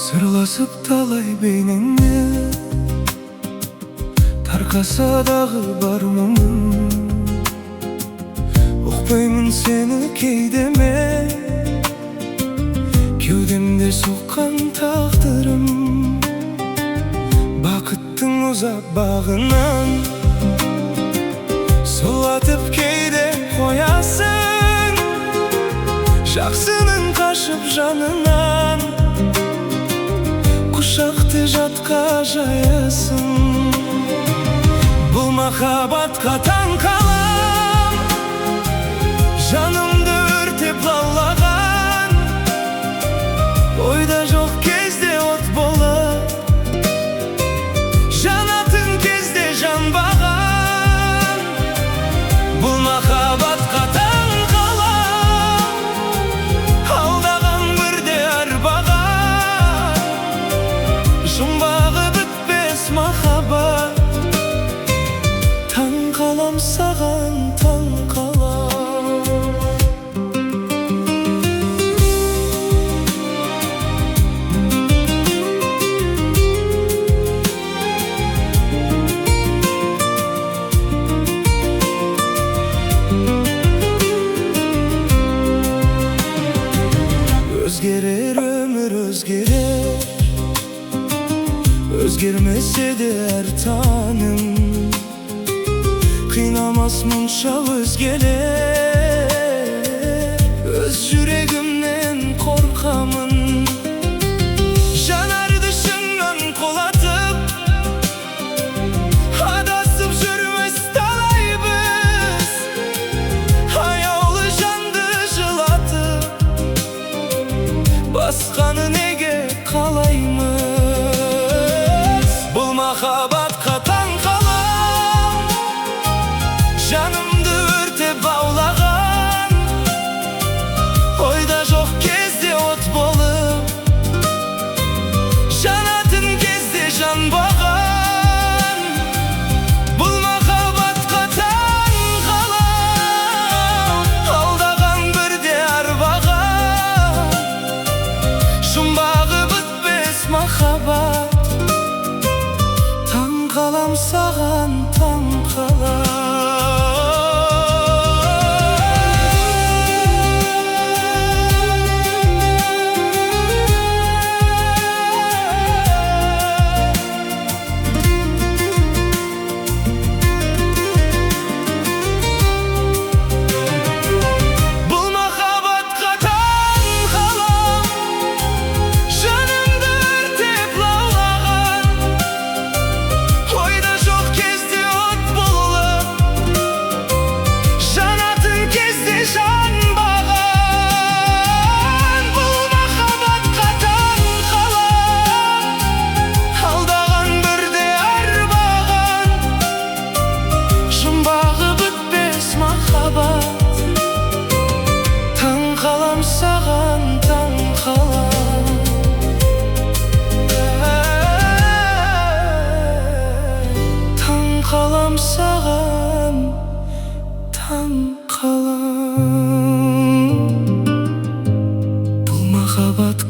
Сырласып талай бейнеңмен, тарқаса дағы бар мұңым. Ұқпаймын сені кейде мен, кеудемде соққан тағдырым. Бақыттың ұзап бағынан сұлатып кейде қоясың, жақсының қашып жанынан құшақты жатқа жаясың. Бұл махаббатқа таң қалам, жанымды өртеп лаулаған. Ойда жоқ кезде от болып жанатын кезде жанбаған. Бұл махаббатқа таң қалам, алдаған бірде арбаған. Жұмбағы бітпес махаббат, таң қалам саған, таң қалам. Өзгерер өмір, өзгерер, өзгермесе де әр таңым. Қинамас мұнша өзгелер, өз жүрегімнен қорқамын. Жанарды шыңнан құлатып, адасып жүрміз талай біз. Аяулы жанды жылатып, басқаны неге қалаймыз? Бұл махаббатқа таң қалам, жанымды өртеп баулаған. Ойда жоқ кезде от болып жанатын кезде жанбаған. Бұл махаббатқа таң қалам, алдаған бірде арбаған. Жұмбағы бітпес махаббат, таң қалам саған, таң қалам. Бұл махаббатқа таң қалам, жанымды өртеп лаулаған. Ойда жоқ кезде от болып жанатын кезде жанбаған. Бұл махаббатқа таң қалам, алдаған бірде арбаған. Жұмбағы бітпес махаббат, таң қалам саған, таң қалам. Таң қалам саған, таң қалам. Бұл махаббатқа